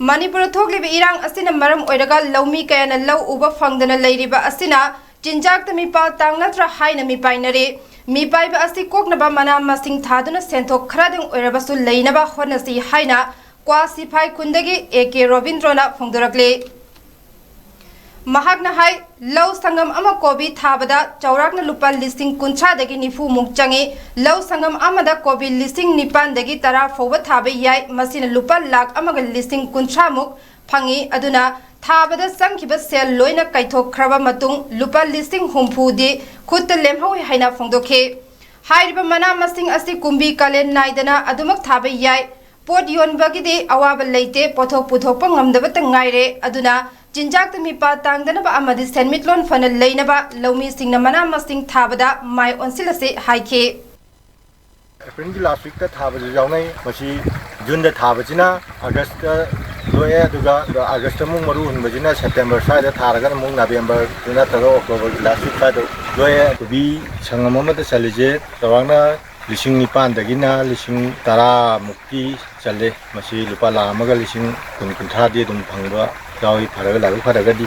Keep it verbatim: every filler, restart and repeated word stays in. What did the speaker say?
ꯃꯅꯤꯄꯨꯔꯗ ꯊꯣꯛꯂꯤꯕ ꯏꯔꯥꯡ ꯑꯁꯤꯅ ꯃꯔꯝ ꯑꯣꯏꯔꯒ ꯂꯧꯃꯤ ꯀꯌꯥꯅ ꯂꯧ ꯎꯕ ꯐꯪꯗꯅ ꯂꯩꯔꯤꯕ ꯑꯁꯤꯅ ꯆꯤꯟꯖꯥꯛꯇ ꯃꯤꯄꯥꯜ ꯇꯥꯡꯂꯗ꯭ꯔꯥ ꯍꯥꯏꯅ ꯃꯤꯄꯥꯏꯅꯔꯤ꯫ ꯃꯤꯄꯥꯏꯕ ꯑꯁꯤ ꯀꯣꯛꯅꯕ ꯃꯅꯥ ꯃꯁꯤꯡ ꯊꯥꯗꯨꯅ ꯁꯦꯟꯊꯣꯛ ꯈꯔꯗꯪ ꯑꯣꯏꯔꯕꯁꯨ ꯂꯩꯅꯕ ꯍꯣꯠꯅꯁꯤ ꯍꯥꯏꯅ ꯀ꯭ꯋꯥ ꯁꯤꯐꯥꯏ ꯈꯨꯟꯗꯒꯤ ꯑꯦ ꯀꯦ ꯔꯣꯕꯤꯟꯗ꯭ꯔꯣꯅ ꯐꯣꯡꯗꯣꯔꯛꯂꯤ꯫ ꯃꯍꯥꯛꯅ ꯍꯥꯏ, ꯂꯧ ꯁꯪꯒꯝ ꯑꯃ ꯀꯣꯕꯤ ꯊꯥꯕꯗ ꯆꯥꯎꯔꯥꯛꯅ ꯂꯨꯄꯥ ꯂꯤꯁꯤꯡ ꯀꯨꯟꯊ꯭ꯔꯥꯗꯒꯤ ꯅꯤꯐꯨ ꯃꯨꯛ ꯆꯪꯏ꯫ ꯂꯧ ꯁꯪꯒꯝ ꯑꯃꯗ ꯀꯣꯕꯤ ꯂꯤꯁꯤꯡ ꯅꯤꯄꯥꯟꯗꯒꯤ ꯇꯔꯥ ꯐꯥꯎꯕ ꯊꯥꯕ ꯌꯥꯏ꯫ ꯃꯁꯤꯅ ꯂꯨꯄꯥ ꯂꯥꯈ ꯑꯃꯒ ꯂꯤꯁꯤꯡ ꯀꯨꯟꯊ꯭ꯔꯥ ꯃꯨꯛ ꯐꯪꯏ꯫ ꯑꯗꯨꯅ ꯊꯥꯕꯗ ꯆꯪꯈꯤꯕ ꯁꯦꯜ ꯂꯣꯏꯅ ꯀꯥꯏꯊꯣꯛꯈ꯭ꯔꯕ ꯃꯇꯨꯡ ꯂꯨꯄꯥ ꯂꯤꯁꯤꯡ ꯍꯨꯝꯐꯨꯗꯤ ꯈꯨꯠꯇ ꯂꯦꯝꯍꯧꯏ ꯍꯥꯏꯅ ꯐꯣꯡꯗꯣꯛꯈꯤ꯫ ꯍꯥꯏꯔꯤꯕ ꯃꯅꯥ ꯃꯁꯤꯡ ꯑꯁꯤ ꯀꯨꯝꯕꯤ ꯀꯥꯂꯦꯟ ꯅꯥꯏꯗꯅ ꯑꯗꯨꯃꯛ ꯊꯥꯕ ꯌꯥꯏ꯫ ꯄꯣꯠ ꯌꯣꯟꯕꯒꯤꯗꯤ ꯑꯋꯥꯕ ꯂꯩꯇꯦ, ꯄꯣꯠꯊꯣꯛ ꯄꯨꯊꯣꯛꯄ ꯉꯝꯗꯕꯇ ꯉꯥꯏꯔꯦ꯫ ꯑꯗꯨꯅ ꯆꯤꯟꯖꯥꯛꯇ ꯃꯤꯄꯥꯜ ꯇꯥꯡꯗꯅꯕ ꯑꯃꯗꯤ ꯁꯦꯟꯃꯤꯠꯂꯣꯟ ꯐꯅ ꯂꯩꯅꯕ ꯂꯧꯃꯤꯁꯤꯡꯅ ꯃꯅꯥ ꯃꯁꯤꯡ ꯊꯥꯕꯗ ꯃꯥꯏ ꯑꯣꯟꯁꯤꯜꯂꯁꯤ ꯍꯥꯏꯈꯤ꯫ ꯑꯦꯄ꯭ꯔꯤꯜꯒꯤ ꯂꯥꯁ ꯋꯤꯛꯇ ꯊꯥꯕꯁꯨ ꯌꯥꯎꯅꯩ꯫ ꯃꯁꯤ ꯖꯨꯟꯗ ꯊꯥꯕꯁꯤꯅ ꯑꯥꯒꯁꯇ ꯂꯣꯛꯑꯦ, ꯑꯗꯨꯒ ꯑꯥꯒꯁꯇ ꯑꯃꯨꯛ ꯃꯔꯨ ꯍꯨꯟꯕꯁꯤꯅ ꯁꯦꯞꯇꯦꯝꯕꯔ ꯁ꯭ꯋꯥꯏꯗ ꯊꯥꯔꯒꯅ ꯑꯃꯨꯛ ꯅꯕꯦꯝꯕꯔ ꯅꯠꯇ꯭ꯔꯒ ꯑꯣꯛꯇꯣꯕꯔꯒꯤ ꯂꯥꯁ ꯋꯤꯛ ꯁ꯭ꯋꯥꯏꯗ ꯂꯣꯛꯑꯦ꯫ ꯀꯣꯕꯤ ꯁꯪꯉꯝ ꯑꯃꯗ ꯆꯜꯂꯤꯁꯦ ꯆꯥꯎꯔꯥꯛꯅ ꯂꯤꯁꯤꯡ ꯅꯤꯄꯥꯟꯗꯒꯤꯅ ꯂꯤꯁꯤꯡ ꯇꯔꯥꯃꯨꯛꯇꯤ ꯆꯜꯂꯦ꯫ ꯃꯁꯤ ꯂꯨꯄꯥ ꯂꯥꯈ ꯑꯃꯒ ꯂꯤꯁꯤꯡ ꯀꯨꯟ ꯀꯨꯟꯊ꯭ꯔꯥꯗꯤ ꯑꯗꯨꯝ ꯐꯪꯕ ꯌꯥꯎꯏ, ꯐꯔꯒ, ꯂꯥꯏꯕꯛ ꯐꯔꯒꯗꯤ꯫